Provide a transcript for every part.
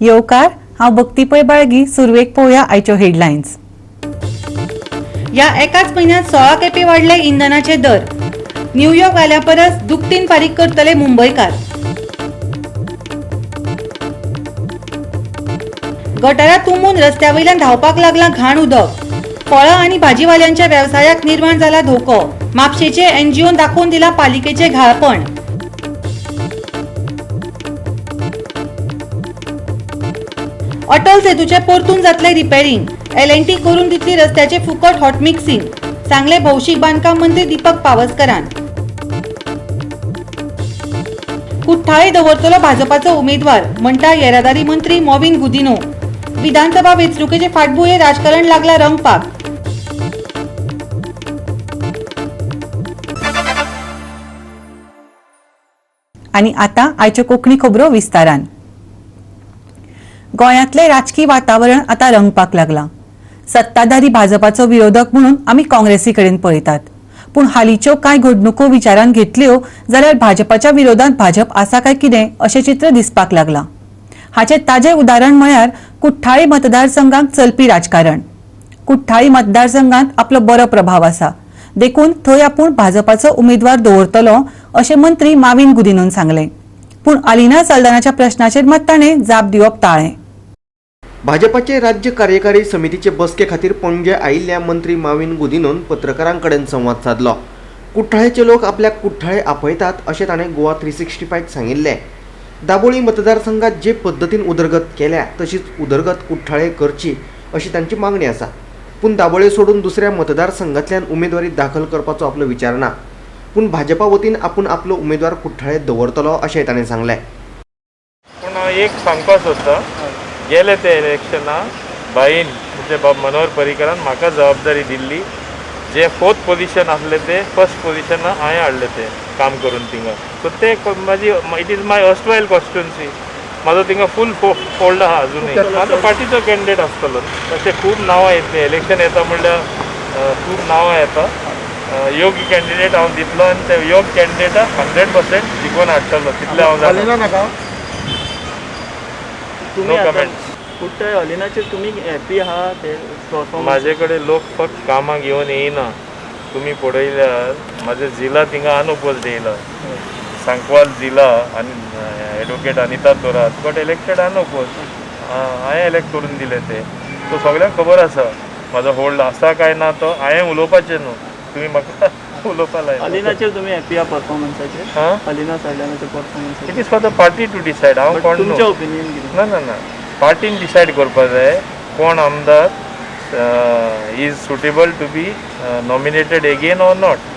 येवकार, हांव भक्ती पै बाळगी. सुरवेक पळोवया आयच्यो हेडलायन्स. ह्या एकाच म्हयन्यात 16 खेपे वाडले इंधनाचे दर. न्यूयॉर्क वाल्या परस दुपटीन फारीक करतले मुंबयकार. गटारां तुंबून रस्त्या वयल्यान धांवपाक लागलां घाण उदक. फळां आनी भाजीवाल्यांच्या वेवसायाक निर्माण जाला धोको. म्हापशेचे एनजीओन दाखोवन दिला पालिकेचे घाळपण. अटल सेतूचे परतून जातले रिपेरींग. L&T करून दितली रस्त्याचे फुकट हॉट मिक्सिंग, सांगले भौशीक बांदकाम मंत्री दीपक पावसकरान. कुठ्ठाळे दवरतलो भाजपाचो उमेदवार, म्हणटा येरादारी मंत्री मॉविन गुदिनो. विधानसभा वेंचणुकेचे फाटभुंयेर राजकारण लागला रंगपाक. आनी आतां आयच्यो कोंकणी खबरो विस्तारान. गोंयांतलें राजकी वातावरण आतां रंगपाक लागलां. सत्ताधारी भाजपाचो विरोधक म्हणून आमी काँग्रेसी कडेन पळयतात, पूण हालींच्यो कांय घडणुको विचारांत घेतल्यो जाल्यार भाजपाच्या विरोधांत भाजप आसा काय कितें अशें चित्र दिसपाक लागलां. हाचें ताजें उदाहरण म्हळ्यार कुठ्ठाळी मतदारसंघांत चलपी राजकारण. कुठ्ठाळी मतदारसंघांत आपलो बरो प्रभाव आसा, देखून थंय आपूण भाजपाचो उमेदवार दवरतलो अशें मंत्री माविन गुदिनोन सांगलें. पूण अलिना सल्दानाच्या प्रश्नाचेर मात ताणें जाप दिवप टाळ्ळें. भाजपाचे राज्य कार्यकारी समितीचे बसके खातीर पणजे आयिल्ल्या मंत्री माविन गुदिनोन पत्रकारां कडेन संवाद सादलो. कुठ्ठाळेचे लोक आपल्याक कुठ्ठाळे आपयतात अशें ताणें गोवा 365 सांगिल्लें. दाबोळी मतदारसंघात जे पद्दतीन उदरगत केल्या तशीच उदरगत कुठ्ठाळे करची अशी तांची मागणी आसा. पूण दाबोळे सोडून दुसऱ्या मतदारसंघांतल्यान उमेदवारी दाखल करपाचो आपलो विचार ना. पूण भाजपा वतीन आपूण आपलो उमेदवार कुठ्ठाळे दवरतलो अशें ताणें सांगलें. पूण हांव एक सांगपाक सोदतां, गेले ते इलेक्शना बाईन म्हणजे बाब मनोहर पर्रीकरान म्हाका जबाबदारी दिल्ली. जे फोर्थ पोजिशन आसले ते फर्स्ट पोजिशना हांवें हाडले ते काम करून थिंगा. सो ते म्हाजी it is my erstwhile constituency. म्हाजो थिंगा फूल फोल्ड आहा अजुनूय. म्हाजो पार्टीचो कॅन्डिडेट आसतलो. तशें खूब नांवां येतलीं, इलेक्शन येता म्हणल्यार खूब नांवां येता. योग्य कॅन्डिडेट हांव दितलो आनी ते योग्य कॅन्डिडेटाक 100% जिखोवन हाडटलो तितलें हांव जाणा. तुम्ही No comments. कुठे अलिनाचेर तुम्ही हॅपी आहा ते परफॉर्मन्स? म्हाजे कडेन लोक फक्त कामाक येवन येयना. तुमी पळयल्यार म्हाजे जिला थिंगा अनओपोज्ड येयला. सांकवाल जिला आनी advocate Anita Thorat got elected unopposed. हांवें एलेक्ट करून दिले ते. सो सगळ्यांक खबर आसा म्हाजो होल्ड आसा काय ना तो. हांवें उलोवपाचें न्हू, तुमी म्हाका उलोवपा लायला. अलिनाचेर तुम्ही हॅपी आहा परफॉर्मन्साचेर? हां, Alina साल्दानाच्या परफॉर्मन्साचेर. It is for the party to decide. हांव कोण तुमचें न्हू. ओपिनियन कितें? ना ना ना, पार्टीन डिसायड करपा जाय कोण आमदार is suitable to be nominated again or not.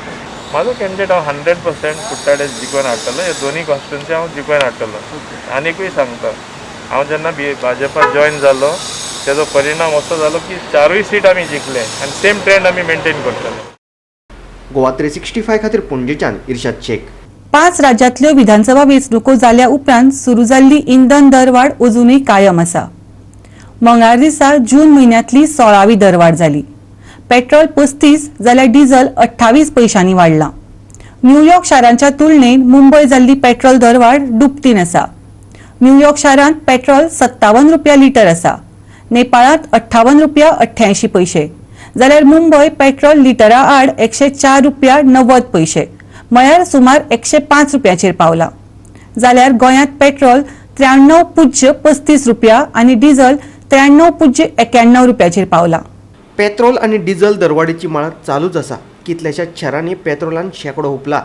म्हाजो कॅन्डिडेट हांव 100% कुठ्ठाळे जिखोवन हाडटलो. ह्यो दोनूय कॉन्स्टिट्युन्सी हांव जिखोवन हाडटलो. आनिकूय सांगता, हांव जेन्ना भाजपा जॉयन जालो तेजो परिणाम असो जालो की चारूय सीट आमी जिखले आनी सेम ट्रेंड आमी मेंटेन करतले. गोवा 365 खातीर पणजेच्यान इर्शाद शेख. 5 राज्यांतल्यो विधानसभा वेंचणुको जाल्या उपरांत सुरू जाल्ली इंधन दरवाड अजुनूय कायम आसा. मंगळार दिसा जून म्हयन्यांतली 16वी दरवाड जाली. पेट्रोल 35 जाल्यार डिझल 28 पयशांनी वाडलां. न्यूयॉर्क शारांच्या तुलनेन मुंबय जाल्ली पेट्रोल दरवाड दुपटीन आसा. न्यूयॉर्क शारांत पेट्रोल 57 रुपया लिटर आसा, नेपाळांत 58 रुपया 88 पयशे, जाल्यार मुंबय पेट्रोल लिटरा आड 104 रुपया 90 पयशे म्हळ्यार सुमार 105 रुपयाचेर पावला. जाल्यार गोंयांत पेट्रोल 93.35 रुपया आनी डिझल 93.91 रुपयाचेर पावला. पेट्रोल आनी डिझल दरवाडीची माळ चालूच आसा. कितल्याशाच शारांनी पेट्रोलान शेंकडो हुपला.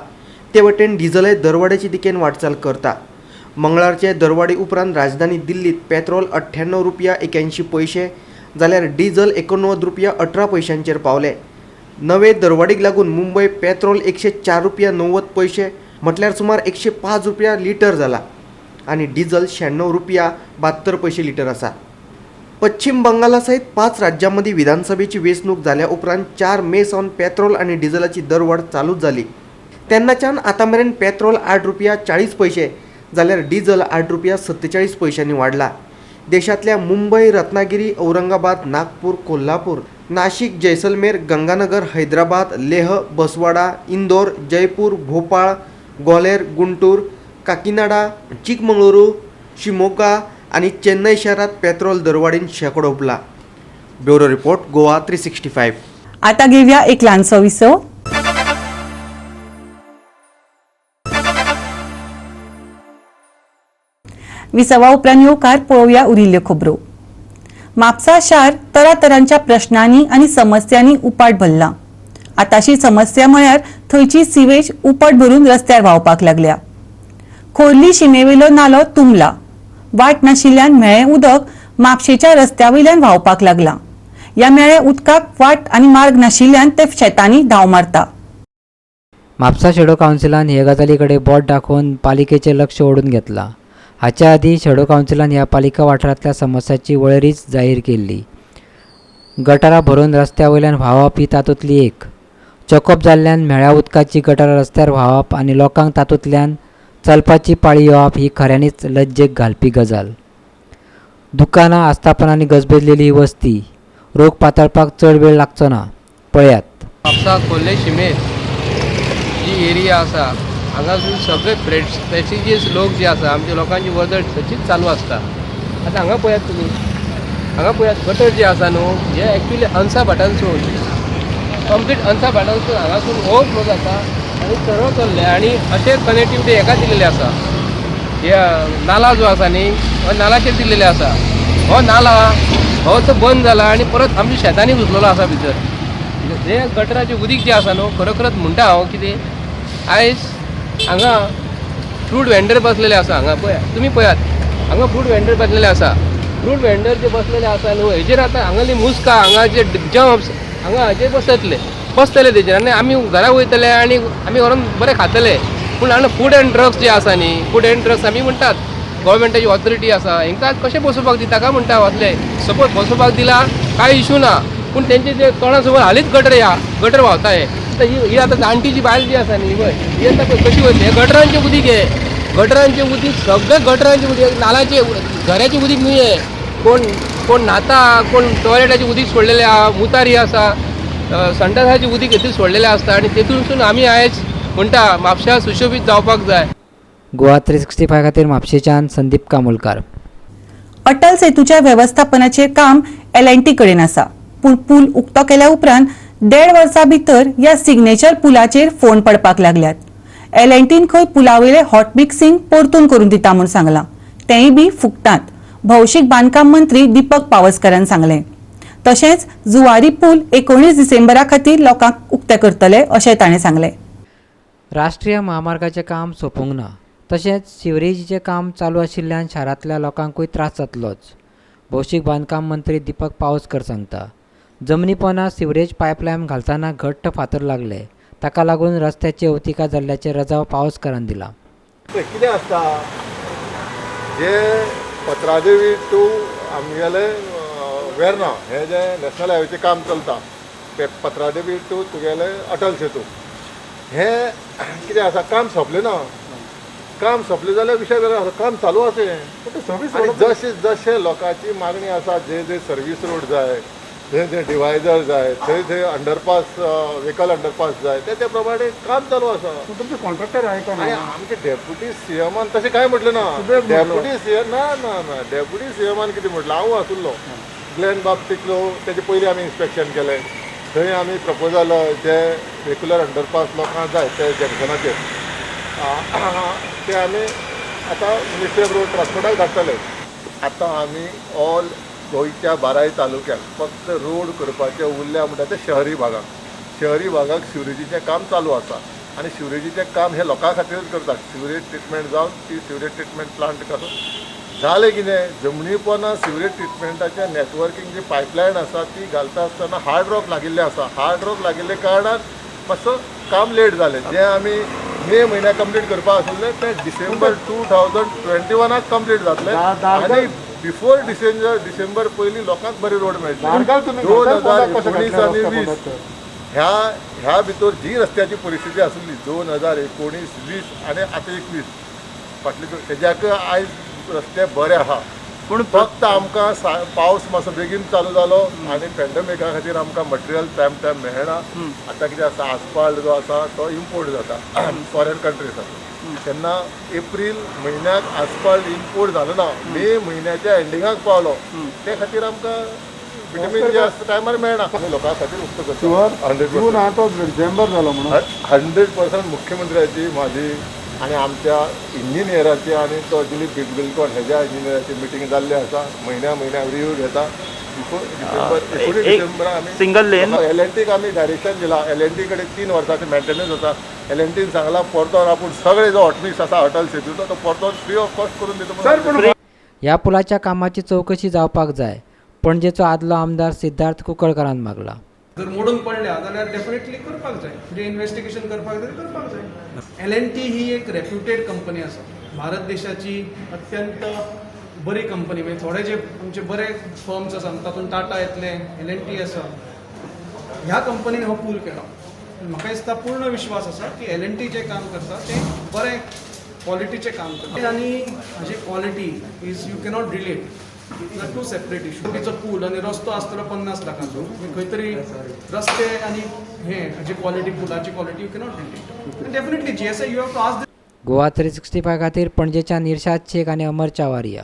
ते वटेन डिझलय दरवाडीचे दिकेन वाटचाल करता. मंगळारचे दरवाडी उपरांत राजधानी दिल्लीत पेट्रोल 98 रुपया 81 पयशे जाल्यार डिझल 89 रुपया 18 पयशांचेर पावले. नवे दरवाडीक लागून मुंबय पेट्रोल 104 रुपया 90 पयशे म्हटल्यार सुमार 105 रुपया लिटर जाला आनी डिझल 96 रुपया 72 पयशे लिटर आसा. पश्चिम बंगाला सयत 5 राज्यां मदीं विधानसभेची वेंचणूक जाल्या उपरांत 4 मे सावन पेट्रोल आनी डिझलाची दरवाड चालूच जाली. तेन्नाच्यान आतां मेरेन पेट्रोल 8 रुपया 40 पयशे जाल्यार डिझल 8 रुपया 47 पयशांनी वाडला. देशांतल्या मुंबय, रत्नागिरी, औरंगाबाद, नागपूर, कोल्हापूर, नाशिक, जैसलमेर, गंगानगर, हैदराबाद, लेह, बसवाडा, इंदोर, जयपूर, भोपाळ, ग्वाल्हेर, गुंटूर, काकीनाडा, चिकमंगळुरू, शिमोगा, आनी चेन्नय शारांत पेट्रोल दरवाडीन शेंकडो हुपला. Bureau report, Goa 365. आता घेऊया एक ल्हानसो विसव. विसवा उपरांत येवकार पळोवया उरिल्ल्यो खबरो. म्हापसा शार तरातरांच्या प्रश्नांनी आनी समस्यांनी उपाट भरला. आतांची समस्या म्हळ्यार थंयची सिवेज उपट भरून रस्त्यार व्हांवपाक लागल्या. खोर्ली शिमेवेलो नालो तुंबला. वाट नाशिल्ल्यान म्हेळें उदक म्हापशेच्या रस्त्या वयल्यान व्हांवपाक लागलां. ह्या म्हेळ्या उदकाक वाट आनी मार्ग नाशिल्ल्यान ते शेतांनी धांव मारता. म्हापसा शेडो कावन्सिलान हे गजाली कडेन बोट दाखोवन पालिकेचें लक्ष ओडून घेतलां. हाचे आदीं शेडो कावन्सिलान ह्या पालिका वाठारांतल्या समस्यांची वळेरीच जाहीर केल्ली. गटारां भरून रस्त्या वयल्यान व्हांवप ही तातूंतली एक. चोखप जाल्ल्यान म्हेळ्या उदकाची गटारां रस्त्यार व्हांवप आनी लोकांक तातूंतल्यान चलपाची पाळी येवप ही खऱ्यांनीच लज्जेक घालपी गजाल. दुकानां आस्थापनांनी गजबजलेली ही वस्ती. रोग पातळपाक चड वेळ लागचो ना. पळयात. म्हापसा खोर्ले शिमेर जी एरिया आसा हांगासून सगळे प्रेस्टिजियस लोक जे आसा आमच्या लोकांची वर्दळ तशीच चालू आसता. आतां हांगा पळयात तुमी, हांगा पळयात गटर जे आसा न्हू हे एक्चुली अन्सा भाटांसून कंप्लीट अन्सा भाटांसून हांगासून ओवरफ्लो जाता आनी सरळ चल्ले आनी अशें कनेक्टिविटी हेका दिलेली आसा. हे नाला जो आसा न्ही हो नालाचेर दिलेले आसा. हो नाला हो तो बंद जाला आनी परत आमच्या शेतांनी घुसलेलो आसा भितर. हे गटराचें उदीक जें आसा न्हू खरोखरच म्हणटा हांव कितें आयज हांगा फ्रूट वेंडर बसलेले आसा. हांगा पळयात तुमी, पळयात हांगा फ्रूट वेंडर बसलेले आसा. फ्रूट वेंडर जे बसलेले आसा न्हू हेजेर आतां हांगाली मुस्का हांगा जे जम्प्स हांगा हाजेर बसतले तेजेर आनी आमी घरा वयतले आनी आमी व्हरोन बरें खातले. पूण हांगा फूड एंड ड्रग्स जे आसा न्ही, फूड एंड ड्रग्स आमी म्हणटात गव्हर्मेंटाची ऑथॉरिटी आसा हेंकां कशें बसोवपाक दिता काय म्हणटा. वतले सपोज बसोवपाक दिला कांय इशू ना, पूण तेंचे जे तोंडा समोर हालींच गटर ह्या गटर व्हांवता. हे आतां ही आतां जाणटी जी बायल जी आसा न्ही पळय ही आतां पळय कशी वयतली. हे गटरांचें उदीक, हे गटरांचें उदीक सगळें गटरांचें उदीक, नालाचें झऱ्याचें उदीक न्हू हें. कोण कोण न्हाता, कोण टॉयलेटाचें उदीक सोडलेलें आहा, मुतारी आसा, संडासाचें उदीक हेतून सोडलेलें आसता आनी तेतूनसून आमी आयज म्हणटा म्हापश्या सुशोबीत जावपाक जाय. गोवा 365 खातीर म्हापशेच्यान संदीप कामोलकार. अटल सेतूच्या वेवस्थापनाचें काम L&T कडेन आसा. पूण पूल उक्तो केल्या उपरांत 1.5 वर्सां भितर ह्या सिग्नेचर पुलाचेर फोंड पडपाक लागल्यात. L&Tन खंय पुलावयले हॉट मिक्सिंग परतून करून दिता म्हूण सांगलां, तेंय बी फुकटात. भौशीक बांदकाम मंत्री दीपक पावसकरान सांगलें. तशेंच जुवारी पूल 19 डिसेंबरा खातीर लोकांक उक्ते करतले अशें ताणें सांगलें. राष्ट्रीय महामार्गाचें काम सोंपूंक ना, तशेंच सिवरेजीचें काम चालू आशिल्ल्यान शारांतल्या लोकांकूय त्रास जातलोच. भौशीक बांदकाम मंत्री दीपक पावसकर सांगता, जमनी पोंदा सिवरेज पायपलायन घालतना घट्ट फातर लागले, ताका लागून रस्त्याची अवतिका जाल्ल्याचें रजाव पावसकरान दिला. कितें आसता जे पत्रादेवी टू आमगेले वेर्ना हे जे नॅशनल हायवेचें काम चलता ते पत्रादेवी टू तुगेले अटल सेतू हे कितें आसा काम सोंपलें ना. काम सोंपलें जाल्यार विशय वेगळो आसा, काम चालू आसा हें. जशें जशें लोकांची मागणी आसा, जे जे सर्वीस रोड जाय, जे जे डिवायडर जाय, थंय थंय अंडरपास व्हेकल अंडरपास जाय, ते प्रमाणे काम चालू आसा. तुमचे कॉन्ट्रॅक्टर आहे का? आनी आमचे डेप्युटी सीएमान तशें कांय म्हटलें ना. डेप्युटी सीएम ना ना ना डेप्युटी सीएमान कितें म्हटलें, हांव आसुल्लो ग्लॅन बाब तितलो तेजे पयलीं आमी इन्स्पेक्शन केलें. थंय आमी प्रपोजल जे रेगुलर अंडरपास लोकांक जाय ते जंक्शनाचेर ते आमी आतां मिनिस्ट्री ऑफ रोड ट्रान्सपोर्टाक धाडटले. आतां आमी ऑल गोंयच्या 12 तालुक्याक फक्त रोड करपाचे उरल्या म्हणटा ते शहरी भागाक. शहरी भागाक सिवरेजीचें काम चालू आसा आनी सिवरेजीचें काम हें लोकां खातीरूच करतात. सिवरेज ट्रिटमेंट जावन ती सिवरेज ट्रिटमेंट प्लांट करून जालें कितें, जमनी पोंदा सिवरेज ट्रिटमेंटाचें नॅटवर्कींग जी पायपलायन आसा ती घालता आसतना हार्ड रॉक लागिल्लें आसा. हार्ड रॉक लागिल्ले कारणान मातसो काम लेट जालें. जें आमी मे म्हयन्याक कंप्लीट करपाक आसलें तें डिसेंबर 2021 कंप्लीट जातलें आनी बिफोर डिसेंबर पयलीं लोकांक बरे रोड मेळटले. 2019 आनी 20 ह्या भितर जी रस्त्याची परिस्थिती आसली 2019 20 आनी आतां 21 फाटले तेज्याक आयज रस्ते बरे आहा. पूण फक्त आमकां पावस मातसो बेगीन चालू जालो आनी पेंडमिका खातीर आमकां मटेरियल टायम टायम मेळना. आतां कितें आसा, आसपाल्ट जो आसा तो इम्पोर्ट जाता फॉरेन कंट्रीज आसा, तेन्ना एप्रील म्हयन्याक आसपाल्ट इम्पोर्ट जालो ना, मे म्हयन्याच्या एंडिंगाक पावलो. ते खातीर आमकां विटमीन जे आसता टायमार मेळना. आमी लोकां खातीर उक्तो करता. 100% डिसेंबर जालो म्हणून 100% मुख्यमंत्र्याची म्हाजी आनी आमच्या इंजिनियराची आनी तो दिलीप बिलकोट हेज्या इंजिनियराची मिटींग जाल्ली आसा. म्हयन्या म्हयन्याक रिव्यू घेता. बिफोर डिसेंबर 19 डिसेंबराक आमी सिंगल लेन एल&टीक आमी डायरेक्शन दिला. एल&टी कडेन 3 वर्सांचे मेंटेनन्स आसा. एल&टीन सांगला परतोन आपूण सगळे जो हॉटमिक्स आसा अटल सेतूचो तो परतोन फ्री ऑफ कॉस्ट करून दिता. ह्या पुलाच्या कामाची चवकशी जावपाक जाय, पणजेचो आदलो आमदार सिद्धार्थ कुंकळकारान मागला. जर मोडून पडल्या जाल्यार डेफिनेटली करपाक जाय, म्हणजे इन्वेस्टिगेशन करपाक जाय, करपाक जाय. एल&टी ही एक रेप्युटेड कंपनी आसा, भारत देशाची अत्यंत बरी कंपनी. म्हणजे थोडे जे आमचे बरे फर्म्स आसा तातूंत टाटा येतले, एल&टी आसा. ह्या कंपनीन हो पूल केला. म्हाका दिसता पूर्ण विश्वास आसा की एल&टी जें काम करता तें बरें क्वॉलिटीचें काम करता आनी हाजी quality is you cannot relate. Two separate issue. तिचो पूल आनी रस्तो आसतलो 50 लाखांचो, खंय तरी रस्ते आनी हे हाजी क्वॉलिटी, पुलाची quality you cannot relate. Definitely GSI you have to ask. Goa 365 खातीर पणजेच्या निर्शाद शेख आनी अमर चावारिया.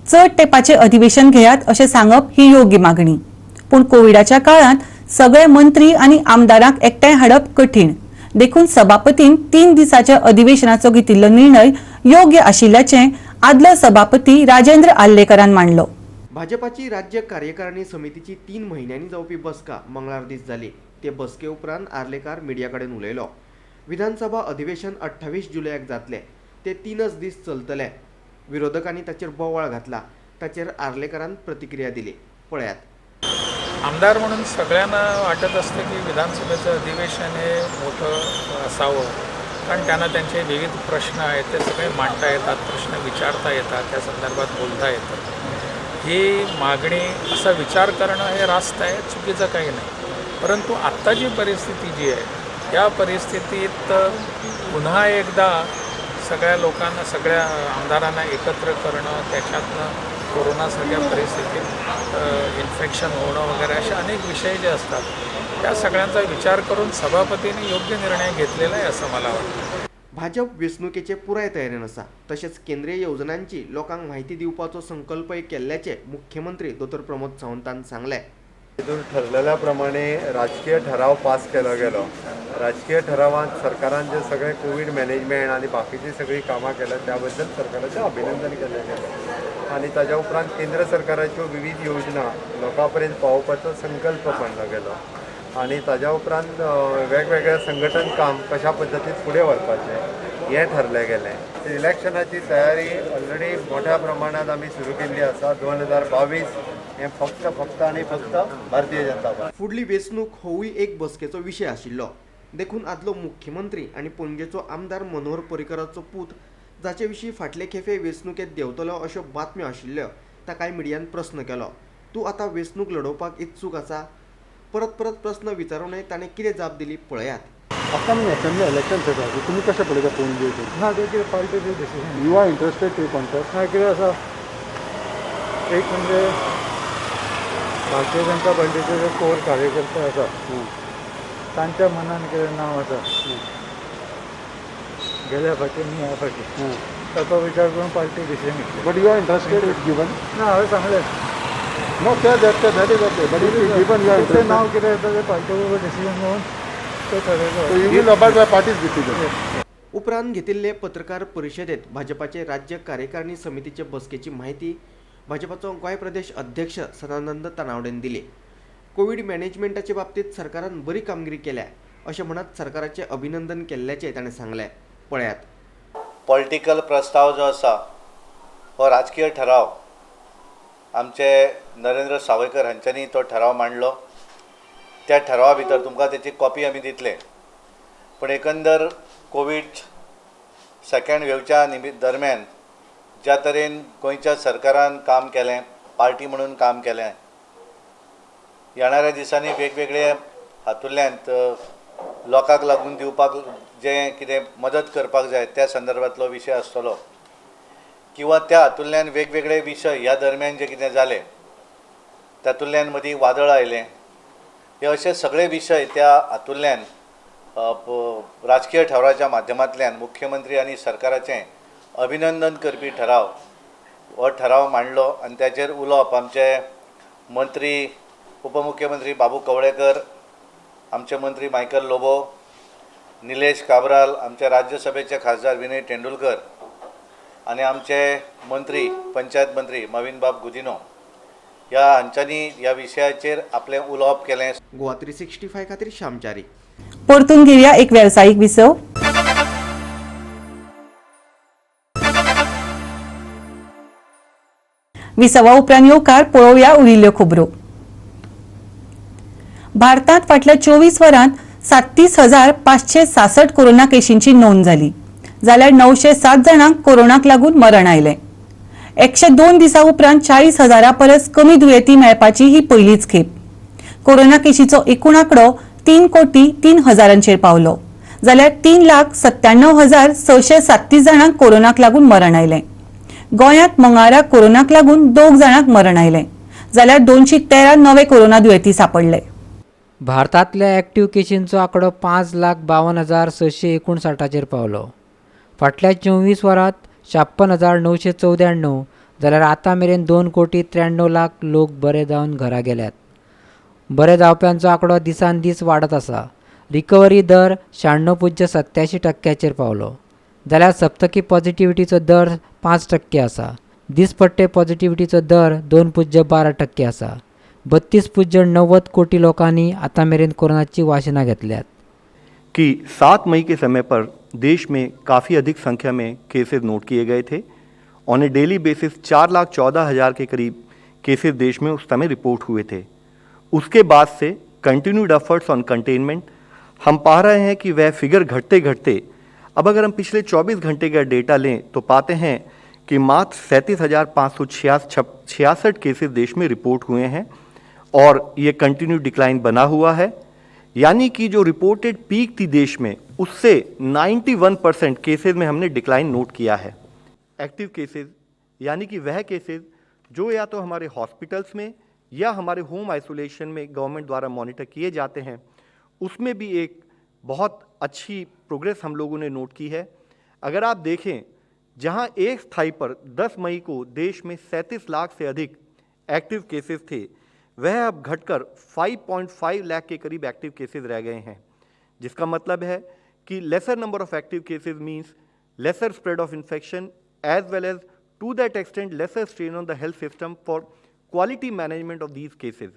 चड तेंपाचें अधिवेशन घेयात अशें सांगप ही योग्य मागणी, पूण कोविडाच्या काळांत सगळे मंत्री आनी आमदारांक एकठांय हाडप कठीण. देखून सभापतीन 3 दिसाच्या अधिवेशनाचो घेतिल्लो निर्णय योग्य आशिल्ल्याचें आदलो सभापती राजेंद्र आर्लेकरान मांडलो. भाजपाची राज्य कार्यकारिणी समितीची 3 म्हयन्यांनी जावपी बसका मंगळार दीस जाली. ते बसके उपरांत आर्लेकार मिडिया कडेन उलयलो. विधानसभा अधिवेशन 28 जुलयाक जातले, ते 3 दीस चलतले. विरोधकांनी ताचेर बोवाळ घातला, ताचेर आर्लेकारान प्रतिक्रिया दिली. पळयात. आमदार म्हणून सगळ्यांना वाटत असतं की विधानसभेचं अधिवेशन हे मोठं असावं, कारण त्यांना त्यांचे विविध प्रश्न आहेत ते सगळे मांडता येतात, प्रश्न विचारता येतात, त्या संदर्भात बोलता येतं. ही मागणी, असा विचार करणं हे रास्त आहे, चुकीचं काही नाही. परंतु आत्ता जी परिस्थिती जी आहे या परिस्थितीत पुन्हा एकदा सगळ्या लोकांना, सगळ्या आमदारांना एकत्र करणं, त्याच्यातनं कोरोनासारख्या परिस्थितीत इन्फेक्शन होणं वगैरे असे अनेक विषय जे असतात त्या सगळ्यांचा विचार करून सभापतींनी योग्य निर्णय घेतलेला आहे असं मला वाटतं. भाजप वेंचणुकेचे पुराय तयारेन आसा, तशेंच केंद्रीय येवजणांची लोकांक म्हायती दिवपाचो संकल्पय केल्ल्याचे मुख्यमंत्री दोतोर प्रमोद सावंतान सांगलें. हितून ठरलेल्या प्रमाणे राजकीय ठराव पास केलो गेलो. राजकीय ठरावांत सरकारान जे सगळे कोवीड मॅनेजमेंट आनी बाकीची सगळी कामां केल्या त्याबद्दल सरकाराचें अभिनंदन केलें गेलें आनी ताज्या उपरांत केंद्र सरकाराच्यो विविध योजना लोकां पर्यंत पावोवपाचो संकल्प मांडलो गेलो आनी ताज्या उपरांत वेगवेगळे संघटन काम कशा पद्दतीन फुडें व्हरपाचें हें ठरलें गेलें. इलेक्शनाची तयारी ऑलरेडी मोठ्या प्रमाणांत आमी सुरू केल्ली आसा. 2022 हें फक्त फक्त आनी फक्त भारतीय जनता पार्टी. फुडली वेंचणूक होवूय एक बसकेचो विशय आशिल्लो, देखून आदलो मुख्यमंत्री आनी पणजेचो आमदार मनोहर पर्रीकराचो पूत जाचे विशीं फाटले खेपे वेंचणुकेंत देंवतलो अश्यो बातम्यो आशिल्ल्यो ताकाय मिडियान प्रस्न केलो, तूं आतां वेंचणूक लडोवपाक इत्सूक आसा? परत परत प्रस्न विचारूनय ताणें कितें जाप दिली पळयात. अपकमिंग असेंब्ली इलेक्शन्स येता, तुमी कशें पळयता पणजेचेर? ना, ते कितें पार्टीचे decision. You are interested to contest? ना, कितें आसा, एक म्हणजे भारतीय जनता पार्टीचे जे कोर कार्यकर्ते आसा तांच्या मनान कितें नांव आसा गेल्या फाटी न्ही ह्या फाटी, ताचो विचार करून पार्टी डिसिजन घेतली. But you are interested if given? ना, हांवें सांगलें No, that is okay. But if you given, you are interested. नाव कितें येता तें पार्टी बरोबर डिसिजन घेवन ते ठरयलो. So you will abide by party's decision. उपरांत घेतिल्ले पत्रकार परिशदेत भाजपाचे राज्य कार्यकारिणी समितीचे बसकेची म्हायती भाजपाचो गोंय प्रदेश अध्यक्ष सदानंद तानावडेन दिली. कोवीड मॅनेजमेंटाचे बाबतीत सरकारान बरी कामगिरी केल्या अशें म्हणत सरकाराचें अभिनंदन केल्ल्याचें ताणें सांगलें. पळयात. पॉलिटिकल प्रस्ताव जो आसा हो राजकीय ठराव आमचे नरेंद्र सावयकर हांच्यांनी तो ठराव मांडलो. त्या ठरावा भितर तुमकां तेची कॉपी आमी दितले. पूण एकंदर कोवीड सेकंड वेवच्या दरम्यान ज्या तरेन गोंयच्या सरकारान काम केलें, पार्टी म्हणून काम केलें, येणाऱ्या दिसांनी वेगवेगळे हातूंतल्यान लोकांक लागून दिवपाक जें कितें मदत करपाक जाय त्या संदर्भांतलो विशय आसतलो किंवा त्या हातूंतल्यान वेगवेगळे विशय ह्या दरम्यान जे कितें जाले तातूंतल्यान मदीं वादळ आयलें, हे अशे सगळे विशय त्या हातूंतल्यान राजकीय ठरावाच्या माध्यमांतल्यान मुख्यमंत्री आनी सरकाराचें अभिनंदन करपी ठराव हो ठराव मांडलो आनी ताचेर उलोवप आमचे मंत्री उपमुख्यमंत्री बाबू कवळेकर, आमचे मंत्री मायकल लोबो, निलेश काब्राल, आमचे राज्यसभेचे खासदार विनय तेंडुलकर आनी आमचे मंत्री पंचायत मंत्री मवीन बाब गुदिनो ह्या हांच्यांनी ह्या विशयाचेर आपलें उलोवप केलें. गोवा 365 खातीर श्यामचारी. परतून घेवया एक वेवसायीक विसव. विसवा उपरांत येवकार पळोवया उरिल्ल्यो खबरो. भारतांत फाटल्या 24 वरांत 37,566 कोरोना केशींची नोंद जाली, जाल्यार 907 जाणांक कोरोनाक लागून मरण आयलें. 102 दिसां उपरांत 40,000 परस कमी दुयेंती मेळपाची ही पयलीच खेप. कोरोना केशीचो एकूण आंकडो 3,03,00,000 पावलो, जाल्यार 3,97,637 जाणांक कोरोनाक लागून मरण आयलें. गोंयांत मंगळारा कोरोनाक लागून 2 जाणांक मरण आयलें, जाल्यार 213 नवे कोरोना दुयेंती सापडले. भारतांतल्या ॲक्टिव्ह केशींचो आंकडो 5,52,659 पावलो. फाटल्या 24 वरांत 56,994 जाल्यार आतां मेरेन 2,93,00,000 लोक बरे जावन घरा गेल्यात. बरे जावप्यांचो आंकडो दिसान दीस वाडत आसा. रिकव्हरी दर 96.87% पावलो, जाल्यार सप्तकी पॉझिटिव्हिटीचो दर 5% आसा. दिसपट्टे पॉझिटिव्हिटीचो दर 2.12% आसा. 32.90 कोटी लोकांनी आतां मेरेन कोरोनाची वासिनां घेतल्यात. कि 7 मई के समय पर देश में काफ़ी अधिक संख्या में केसेस नोट किए गए थे. On A daily basis 4,14,000 K करीब केसेस देश में उस समय रिपोर्ट हुए थे. उसके बाद से कंटिन्यूड एफर्ट्स ऑन कंटेनमेंट हम पा रहे हैं कि वह फिगर घटते घटते अब अगर हम पिछले 24 घंटे का डेटा लें तो पाते हैं कि मात्र 37,566 केसेस देश में रिपोर्ट हुए हैं और ये कंटिन्यू डिक्लाइन बना हुआ है. यानी कि जो रिपोर्टेड पीक थी देश में उससे 91% केसेस में हमने डिक्लाइन नोट किया है. एक्टिव केसेस यानी कि वह केसेस जो या तो हमारे हॉस्पिटल्स में या हमारे होम आइसोलेशन में गवर्नमेंट द्वारा मॉनिटर किए जाते हैं, उसमें भी एक बहुत अच्छी प्रोग्रेस हम लोगों ने नोट की है. अगर आप देखें जहां एक स्थाई पर 10 मई को देश में 37 लाख से अधिक एक्टिव केसेस थे, वह अब घटकर 5.5 लाख के करीब एक्टिव केसेस रह गए हैं, जिसका मतलब है कि lesser number of active cases means lesser spread of infection as well as to that extent lesser strain on the health system for quality management of these cases.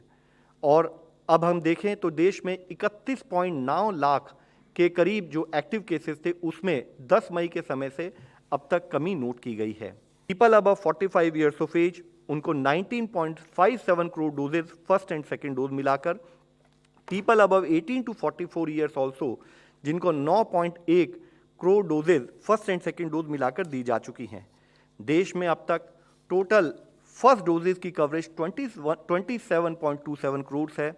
और अब हम देखें तो देश में 31.9 लाख के करीब जो एक्टिव केसेस थे उसमें 10 मई K समय से अब तक कमी नोट की गई है. People above 45 years of age उनको 19.57 crore doses first and second dose मिलाकर, people above 18 to 44 years also जिनको 9.1 crore doses first and second dose मिलाकर दी जा चुकी हैं. देश में अब तक टोटल फर्स्ट डोजेज की कवरेज 27.27 करोड़ है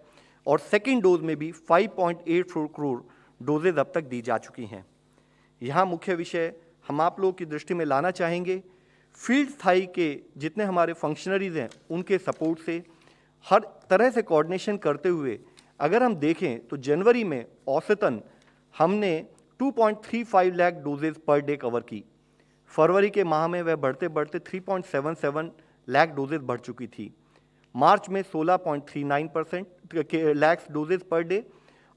और सेकेंड डोज में भी 5.84 करोड़ डोजेज अब तक दी जा चुकी हैं. यहाँ मुख्य विषय हम आप लोगों की दृष्टि में लाना चाहेंगे, फील्ड स्थायी के जितने हमारे फंक्शनरीज हैं उनके सपोर्ट से हर तरह से कोऑर्डिनेशन करते हुए अगर हम देखें तो जनवरी में औसतन हमने 2.35 lakh doses per day cover की. फरवरी के माह में वह बढ़ते बढ़ते 3.77 लाख डोजेज बढ़ चुकी थी. मार्च में 16.39% लाख डोजेज पर डे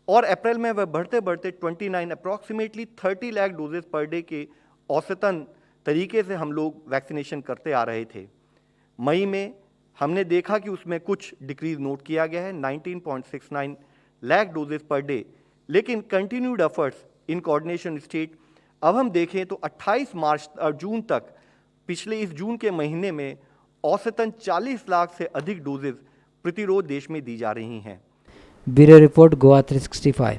और अप्रैल में वह बढ़ते बढ़ते 29 approximately 30 lakh doses per day के औसतन तरीके से हम लोग वैक्सीनेशन करते आ रहे थे. मई में हमने देखा कि उसमें कुछ डिक्रीज नोट किया गया है 19.69 लाख डोजेज पर डे, लेकिन continued efforts in coordination state अब हम देखें तो 28 जून तक पिछले इस जून के महीने में औसतन 40 लाख से अधिक डोजेज प्रतिरोध देश में दी जा रही हैं. Bureau report, Goa 365.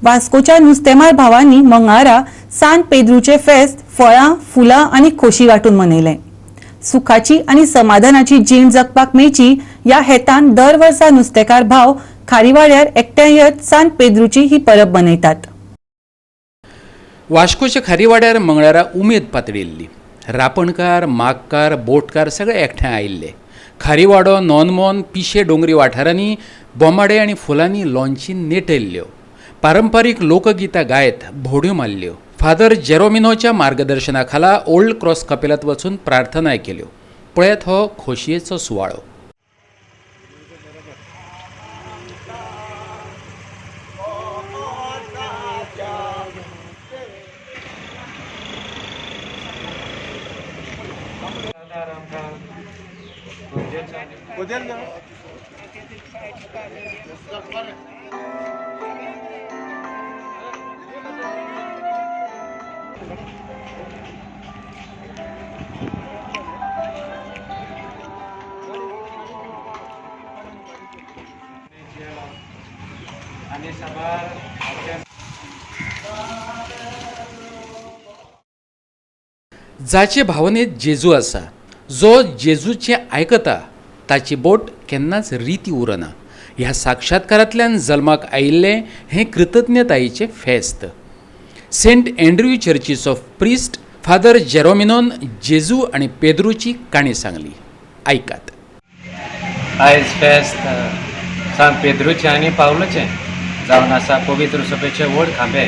वास्कोच्या नुस्तेमार भावांनी मंगळारा सान पेद्रूचे फेस्त फळां फुलां आनी खोशी वांटून मनयलें. सुखाची आनी समाधानाची जीण जगपाक मेळची ह्या हेतान दर वर्सा नुस्तेकार भाव खारीवाड्यार एकठांय येत सान पेद्रूची ही परब मनयतात. वास्कोच्या खारीवाड्यार मंगळारा उमेद पातळिल्ली. रापणकार, मागकार, बोटकार सगळे एकठांय आयिल्ले. खारीवाडो, नॉनमॉन, पिशे डोंगरी वाठारांनी बोमाडे आनी फुलांनी लॉन्ची नेटयल्ल्यो. पारंपारीक लोकगीतां गायत भोंवड्यो मारल्यो. फादर जेरोमिनोच्या मार्गदर्शना खाला ओल्ड क्रॉस कपेलांत वचून प्रार्थनाय केल्यो. पळयात हो खोशयेचो सुवाळो. जाचे भावनेत जेजू आसा, जो जेजूचें आयकता ताची बोट केन्नाच रिती उरना. ह्या साक्षात्कारांतल्यान जल्माक आयिल्लें हें कृतज्ञतायेचें फेस्त. सेंट एंड्रयू चर्चीचो प्रिस्ट फादर जेरोमिनोन जेजू आनी पेद्रूची काणी सांगली. आयकात. आयज फेस्त सांत पेद्रूचें आनी पावलूचें जावन आसा पवित्र सभेचे व्हड खांबे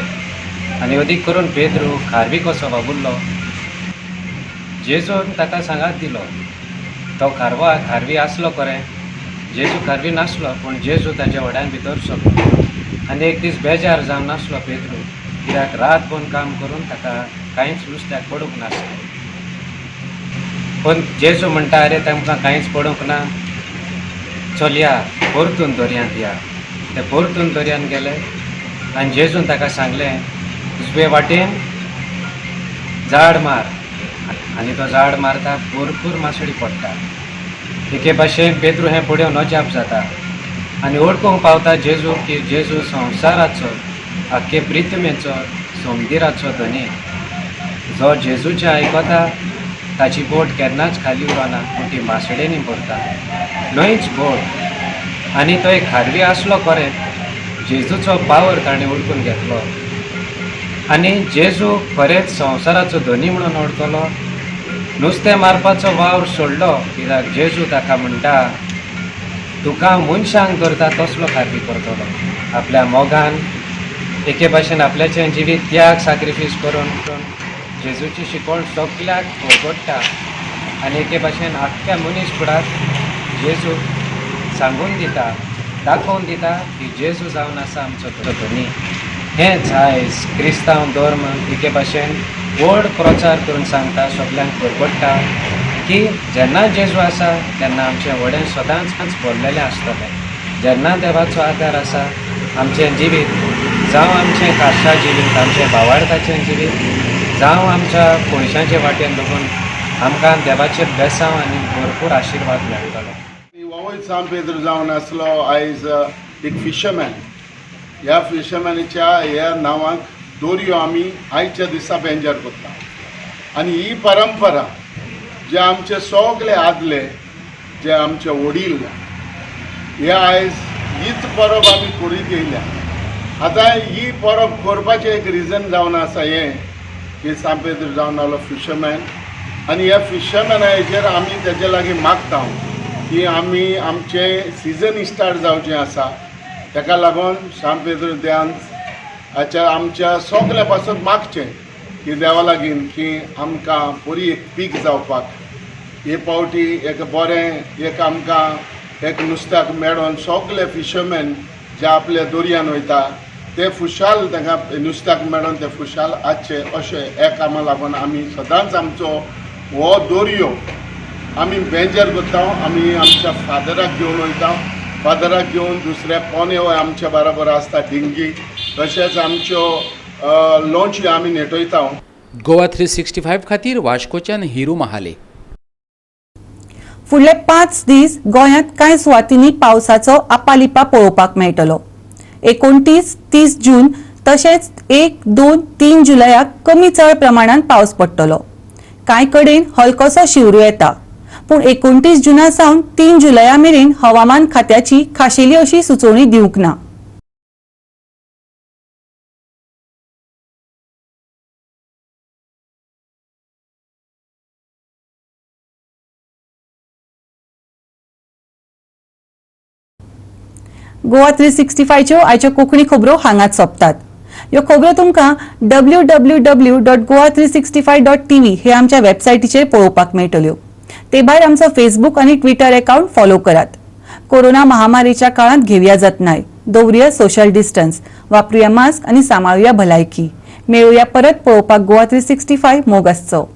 आनी अदीक करून पेद्रू खारवी कसो वावुरलो. जेजून ताका सांगात दिलो. तो खारवी आसलो खरें, जेजू खारवी नासलो, पूण जेजू ताच्या व्हड्यान भितर सरलो आनी एक दीस बेजार जावन नासलो पेद्रू, कित्याक रात भर काम करून ताका कांयच नुस्त्याक पडूंक नासलें. पूण जेजू म्हणटा, अरे तांकां कांयच पडूंक ना, चलया परतून दर्यांत या. ते परतून दर्यांत गेले आनी जेजून ताका सांगलें, उजवे वाटेन झाड मार. आनी तो झाड मारता, भरपूर मासळी पडटा. एके भाशेन पेद्रू हें पळोवन अजाप जाता आनी वळखूंक पावता जेजू की जेजू संवसाराचो, आख्खे प्रिथमेचो, सोमदिराचो धनी. जो जेजूचें आयकता ताची बोट केन्नाच खाली उरना, पूण ती मासळेनी भरता. न्हयच बोट. आनी तो एक खारवी आसलो खरें, जेजूचो पावर ताणें वळखून घेतलो आनी जेजू खरेंच संवसाराचो धनी म्हणून वळखलो. नुस्तें मारपाचो वावर सोडलो, कित्याक जेजू ताका म्हणटा, तुका मनशांक करता तसलो खारवी करतलो. आपल्या मोगान एके भाशेन आपल्याचें जिवीत त्याग साक्रिफीस करून जेजूची शिकवण सगल्याक वळखता आनी एके भाशेन आख्ख्या मनीस कुडाक जेजू सांगून दिता, दाखोवन दिता की जेजू जावन आसा आमचो धनी. हेंच आयज क्रिस्तांव धर्म एके भाशेन व्हड प्रचार करून सांगता, सगल्यांक वळखता की जेन्ना जेजू आसा तेन्ना आमचें व्हडें सदांच भरलेलें आसतलें. जेन्ना देवाचो आदार आसा आमचें जिवीत, जावं आमचें खासा जिवीत, आमचें भावार्थाचें जिवीत, जावं आमच्या पयशांचे वाटेन लागून आमकां देवाचें बेसांव आनी भरपूर आशिर्वाद मेळटलो. वोय सांत पेद्रू जावन आसलो आयज एक फिशरमॅन. ह्या फिशरमॅनाच्या ह्या नांवाक दोरयो आमी आयच्या दिसा बेंजार करता आनी ही परंपरा जे आमचे सगळे आदले जे आमचे वडील हे आयज हीच परब आमी करीत येयल्या. आतां ही परब करपाचें एक रिजन जावन आसा हें की सांत पेद्रू जावन आसलो फिशरमॅन आनी ह्या फिशरमॅनाचेर आमी तेजे लागीं मागता की आमी आमचें सिजन स्टार्ट जावचें आसा, ताका लागून सांत पेद्रू देवान हाच्या आमच्या सगल्या पासून मागचें की देवा लागीं की आमकां बरी एक पीक जावपाक हे पावटी एक बरें एक आमकां एक नुस्त्याक मेळोन सगले फिशरमॅन जे आपल्या दर्यान वयता ते खुशाल तांकां नुस्त्याक मेळोन ते खुशाल आसचे अशें ह्या कामा लागून आमी सदांच आमचो हो दर्यो आमी बेंजर करता. आमी आमच्या फादराक घेवन वयता, फादराक घेवन दुसऱ्या पोने आमच्या बराबर आसता डिंगी, तशेंच आमच्यो लॉन्ची आमी नेटयता. गोवा 365 खातीर वास्कोच्यान हिरू महाले. फुडले 5 दीस गोंयांत कांय सुवातींनी पावसाचो आपालिपा पळोवपाक मेळटलो. 29, 30 जून तशेंच 1, 2, 3 जुलयाक कमी चड प्रमाणांत पावस पडटलो. कांय कडेन हलकोसो शिवरू येता, पूण 29 जुना सावन 3 जुलया मेरेन हवामान खात्याची खाशेली अशी सुचोवणी दिवंक ना. गोवा 365च्यो आयच्यो कोंकणी खबरो हांगाच सोंपतात. ह्यो खबरो तुमकां www.goa365.tv हे आमच्या वेबसायटीचेर पळोवपाक मेळटल्यो. ते भायर आमचो फेसबूक आनी ट्विटर अकाउंट फॉलो करात. कोरोना महामारीच्या काळांत घेवया जतनाय, दवरुया सोशल डिस्टन्स, वापरुया मास्क आनी सांबाळुया भलायकी. मेळुया परत पळोवपाक गोवा 365. मोग आसचो.